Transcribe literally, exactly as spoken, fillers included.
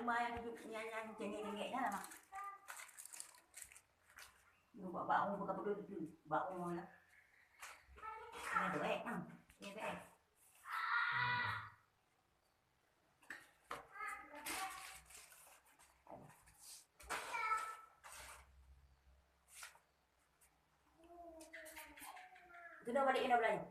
Rumah yang hidup, yang, yang cengek-cengek dah lah, Mak. Ni buat bak rumah bukan betul tu. Bak rumah lah. Ni tu, eh, hmm. Ni tu, eh. Kena balik, kena balik.